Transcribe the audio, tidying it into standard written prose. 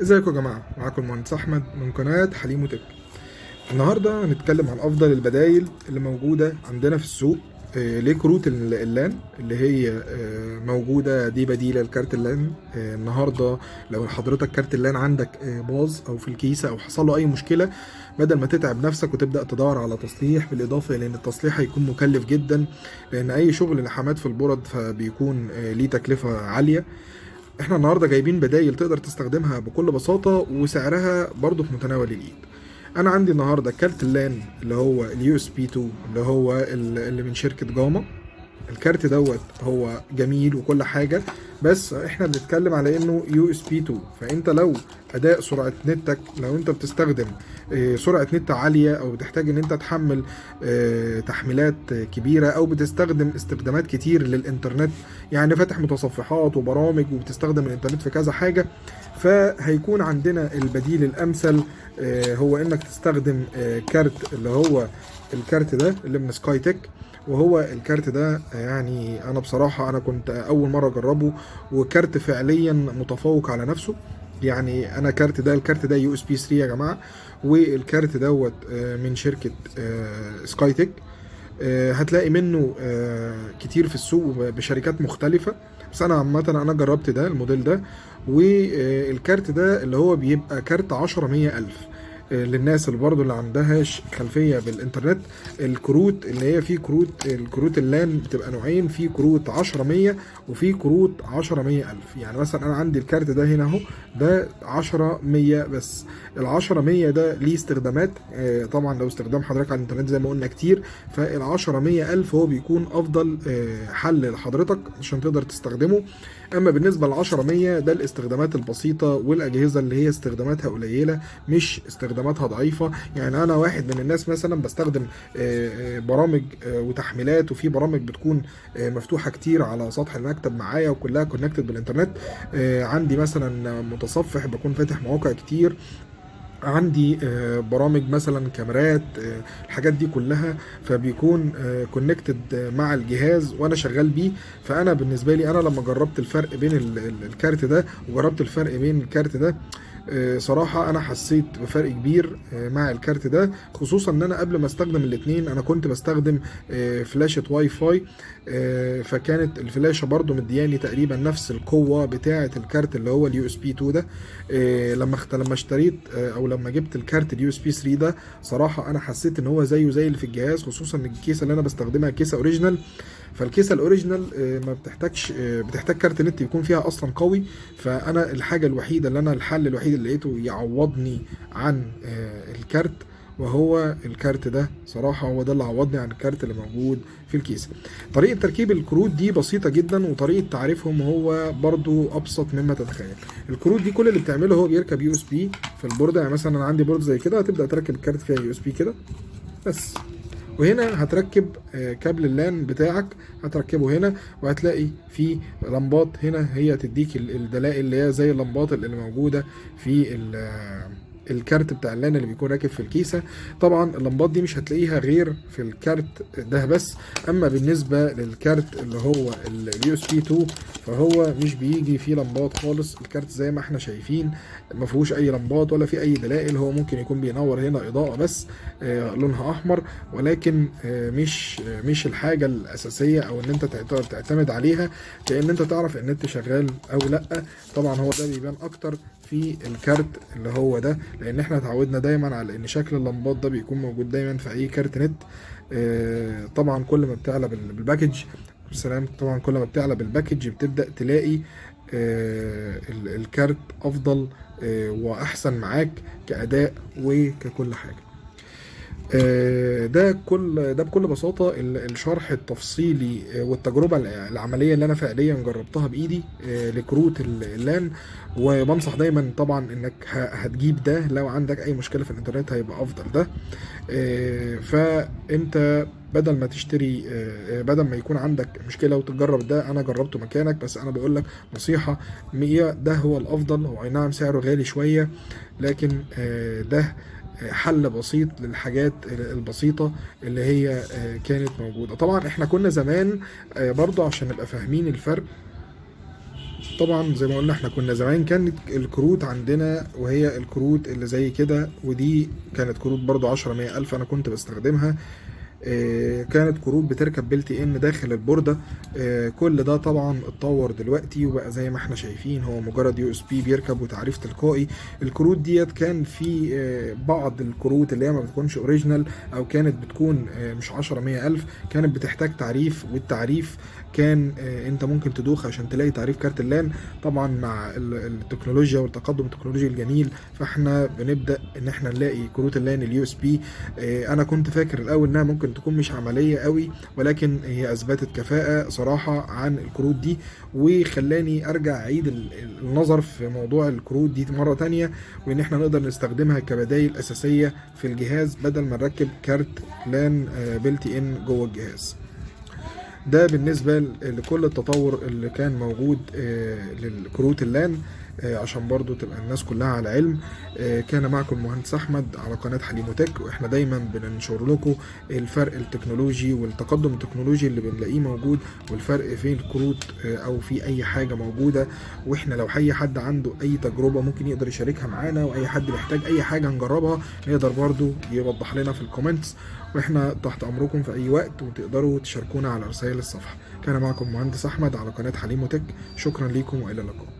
ازيكم يا جماعة؟ معاكم المهندس أحمد من قناة حليمو تك. النهاردة هنتكلم عن أفضل البدايل اللي موجودة عندنا في السوق لكروت ال LAN اللي هي موجودة دي، بديلة لكارت ال LAN. النهاردة لو حضرتك كارت ال LAN عندك باظ أو في الكيسة أو حصل له أي مشكلة، بدل ما تتعب نفسك وتبدأ تدور على تصليح، بالإضافة إلى إن التصليح هيكون مكلف جدا لأن أي شغل لحامات في ال board فبيكون ليه تكلفة عالية. احنا النهارده جايبين بدايل تقدر تستخدمها بكل بساطة وسعرها برضو في متناول الايد. انا عندي النهارده كارت ال LAN اللي هو ال USB 2 اللي هو اللي من شركة جاما. الكارت دوت هو جميل وكل حاجه، بس احنا بنتكلم على انه USB 2. فانت لو اداء سرعة نتك، لو انت بتستخدم سرعة نت عالية او بتحتاج ان انت تحمل تحميلات كبيرة او بتستخدم استخدامات كتير للانترنت، يعني فاتح متصفحات وبرامج وبتستخدم الانترنت في كذا حاجه، فهيكون عندنا البديل الامثل هو انك تستخدم كارت اللي هو الكارت ده اللي من Skytech. وهو الكارت ده يعني انا بصراحة انا كنت اول مرة اجربه، وكارت فعليا متفوق على نفسه. يعني انا كارت ده، الكارت ده USB 3 يا جماعة، والكارت دوت من شركة Skytech. هتلاقي منه كتير في السوق بشركات مختلفة، بس انا عامة انا جربت ده الموديل ده. والكارت ده اللي هو بيبقى كارت 10 100 ألف. للناس اللي برضو اللي عندهاش خلفية بالإنترنت، الكروت اللي هي في كروت، الكروت ال LAN بتبقى نوعين، في كروت 10 100 وفي كروت 10 100 ألف. يعني مثلا أنا عندي الكارت ده هنا أهو، ده 10 100 بس. ال 10 100 ده ليه استخدامات، طبعا لو استخدام حضرتك على الإنترنت زي ما قلنا كتير، فال 10 100 ألف هو بيكون أفضل حل لحضرتك عشان تقدر تستخدمه. أما بالنسبة ل 10 100 ده الاستخدامات البسيطة والأجهزة اللي هي استخداماتها قليلة مش استخداماتها ضعيفة. يعني أنا واحد من الناس مثلا بستخدم برامج وتحميلات، وفي برامج بتكون مفتوحة كتير على سطح المكتب معايا وكلها connected بالإنترنت. عندي مثلا متصفح بكون فاتح مواقع كتير، عندي برامج مثلا كاميرات، الحاجات دي كلها، فبيكون connected مع الجهاز وانا شغال بيه. فانا بالنسبة لي انا لما جربت الفرق بين الكارت ده وجربت الفرق بين الكارت ده، صراحة انا حسيت بفرق كبير مع الكارت ده، خصوصا ان انا قبل ما استخدم الاتنين انا كنت بستخدم فلاشة واي فاي، فكانت الفلاشة برضو مدياني تقريبا نفس القوة بتاعة الكارت اللي هو ال USB 2 ده. لما اشتريت، او لما جبت الكارت ال USB 3 ده، صراحة انا حسيت ان هو زيه زي اللي في الجهاز، خصوصا ان الكيسة اللي انا بستخدمها كيسة original. فالكيسة ال original ما بتحتاجش، بتحتاج كارت نت يكون فيها اصلا قوي. فانا الحاجة الوحيدة اللي انا الحل الوحيد اللي لقيته يعوضني عن الكارت وهو الكارت ده، صراحة هو ده اللي عوضني عن الكارت اللي موجود في الكيسة. طريقة تركيب الكروت دي بسيطة جدا، وطريقة تعريفهم هو برضو أبسط مما تتخيل. الكروت دي كل اللي بتعمله هو بيركب USB في البوردة. يعني مثلا أنا عندي board زي كده، هتبدأ تركب الكارت فيها USB كده بس، وهنا هتركب كابل ال LAN بتاعك، هتركبه هنا، وهتلاقي في لمبات هنا هي تديك الدلائل اللي هي زي اللمبات اللي موجودة في الكارت بتاع ال LAN اللي بيكون راكب في الكيسة. طبعا اللمبات دي مش هتلاقيها غير في الكارت ده بس. اما بالنسبة للكارت اللي هو ال USB 2 فهو مش بيجي فيه لمبات خالص. الكارت زي ما احنا شايفين ما فيهوش اي لمبات ولا فيه اي دلائل، هو ممكن يكون بينور هنا اضاءة بس، لونها احمر، ولكن مش الحاجة الاساسية او ان انت تعتمد عليها كأن انت تعرف ان النت شغال او لا. طبعا هو ده بيبان اكتر في الكارت اللي هو ده، لان احنا اتعودنا دايما على ان شكل اللمبات ده بيكون موجود دايما في اي كارت نت. طبعا كل ما بتعلى بال package، سلام، طبعا كل ما بتعلى بال package بتبدأ تلاقي الكارت افضل، واحسن معاك كأداء وككل حاجة. ده كل ده بكل بساطة الشرح التفصيلي، والتجربة العملية اللي أنا فعليا جربتها بإيدي، لكروت ال LAN. وبنصح دايما طبعا إنك هتجيب ده لو عندك أي مشكلة في الإنترنت هيبقى أفضل ده. فأنت بدل ما تشتري، بدل ما يكون عندك مشكلة وتجرب ده، أنا جربته مكانك، بس أنا بقول لك نصيحة 100 ده هو الأفضل. هو أي نعم سعره غالي شوية، لكن ده حل بسيط للحاجات البسيطة اللي هي كانت موجودة. طبعا احنا كنا زمان، برضو عشان نبقى فاهمين الفرق، طبعا زي ما قلنا احنا كنا زمان كانت الكروت عندنا، وهي الكروت اللي زي كده، ودي كانت كروت برضو 10 100 ألف انا كنت بستخدمها. كانت كروت بتركب built in داخل البوردة. كل ده طبعا اتطور دلوقتي وبقى زي ما احنا شايفين هو مجرد USB بيركب وتعريف تلقائي. الكروت ديت كان في بعض الكروت اللي هي ما بتكونش original او كانت بتكون مش 10 100 الف، كانت بتحتاج تعريف، والتعريف كان انت ممكن تدوخ عشان تلاقي تعريف كارت ال LAN. طبعا مع التكنولوجيا والتقدم التكنولوجي الجميل، فاحنا بنبدا ان احنا نلاقي كروت ال LAN ال USB. انا كنت فاكر الاول انها ممكن تكون مش عملية قوي، ولكن هي اثبتت كفاءة صراحة عن الكروت دي، وخلاني ارجع اعيد النظر في موضوع الكروت دي مرة تانية، وان احنا نقدر نستخدمها كبدايل اساسية في الجهاز بدل ما نركب كارت LAN built in جوه الجهاز. ده بالنسبة لكل التطور اللي كان موجود للكروت ال LAN، عشان برضو تبقى الناس كلها على علم. كان معكم المهندس احمد على قناة حليموتك، واحنا دايما بننشر لكم الفرق التكنولوجي والتقدم التكنولوجي اللي بنلاقيه موجود، والفرق في الكروت او في اي حاجة موجودة. واحنا لو اي حد عنده اي تجربة ممكن يقدر يشاركها معانا، واي حد محتاج اي حاجة نجربها نقدر برضو يوضح لنا في ال comments، واحنا تحت امركم في اي وقت، وتقدروا تشاركونا على رسائل الصفحة. كان معكم مهندس احمد على قناة حليموتك، شكرا لكم والى اللقاء.